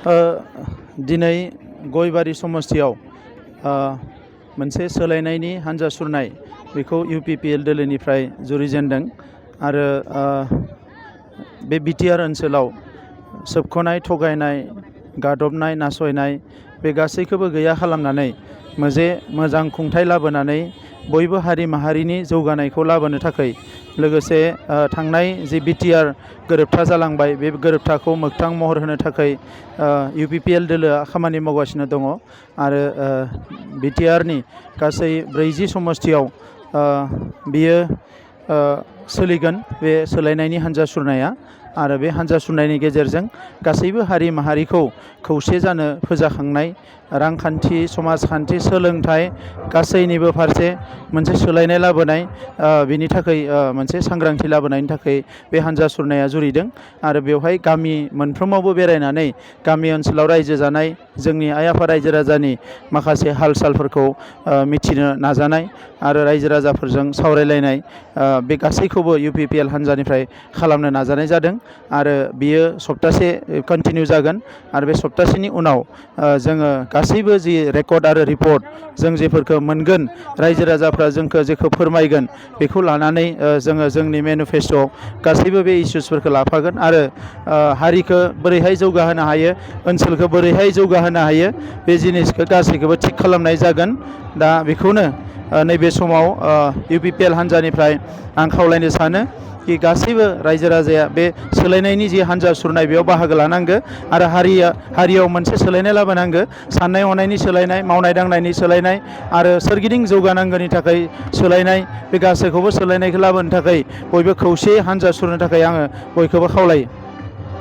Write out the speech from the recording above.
दिनै गयबारि समस्थियाव मोनसे सोलायनायनि हान्जा सुरनाय बेखौ UPPL दोलोनिफ्राय जुरिजेनदों आरो बे BTR ओनसोलाव सोबख'नाय, थगायनाय, गादबनाय, नासयनाय बे गासैखौबो गैया खालामनानै मोजां खुंथाय लाबोनानै बयबो हारि माहारिनि जौगानायखौ लाबोनो थाखाय लोगोसे थांनाय जि BTR गोरोबथा जालांबाय बे गोरोबथाखौ मोगथां महर होनो थाखाय UPPL दोलोआ खामानि मावगासिनो दङ आरो BTRनि गासै 40 समस्थियाव बियो सोलिगोन बे सोलायनायनि हान्जा सुरनाया आरो बे हान्जा सुरनायनि गेजेरजों गासैबो हारि माहारिखौ खौसे जानो फोजाखांनाय रांखान्थि, समाजखान्थि, सोलोंथाइ गासैनिबो फारसे मोनसे सोलायनाय लाबोनाय बिनि थाखाय मोनसे सांग्रांथि लाबोनायनि थाखाय बे हान्जा सुरनाया जुरिदों आरो बेवहाय गामि मोनफ्रोमावबो बेरायनानै गामि ओनसोलाव रायजो जानाय जोंनि आइ आफा रायजो राजानि माखासे हाल सालफोरखौ मिथिनो नाजानाय आरो रायजो राजाफोरजों सावरायलायनाय बे गासैखौबो UPPL हान्जानिफ्राय खालामनो नाजानाय जादों आरो बियो सप्तासे कन्टिनिउ जागोन आरो बे सप्तासेनि उनाव जोङो गासैबो जि रेकर्ड आरो रिपर्ट जों जेफोरखौ मोनगोन रायजो राजाफ्रा जोंखौ जेखौ फोरमायगोन बेखौ लानानै जोङो जोंनि मेनिफेस्ट'आव गासैबो बे इस्युसफोरखौ लाफागोन आरो हारिखौ बोरैहाय जौगाहोनो हायो, ओनसोलखौ बोरैहाय जौगाहोनो हायो बे जिनिसखौ गासैखौबो थिग खालामनाय जागोन। दा बेखौनो नैबे समाव UPPL हान्जानिफ्राय आं खावलायनो सानो कि गासैबो रायजो राजाया बे सोलायनायनि जि हान्जा सुरनाय बेयाव बाहागो लानांगो आरो हारियाव मोनसे सोलायनाय लाबोनांगो, साननाय हनायनि सोलायनाय, मावनाय दांनायनि सोलायनाय आरो सोरगिदिं जौगानांगौनि थाखाय सोलायनाय बे गासैखौबो सोलायनायखौ लाबोनो थाखाय बयबो खौसेयै हान्जा सुरनो थाखाय आङो बयखौबो खावलायो।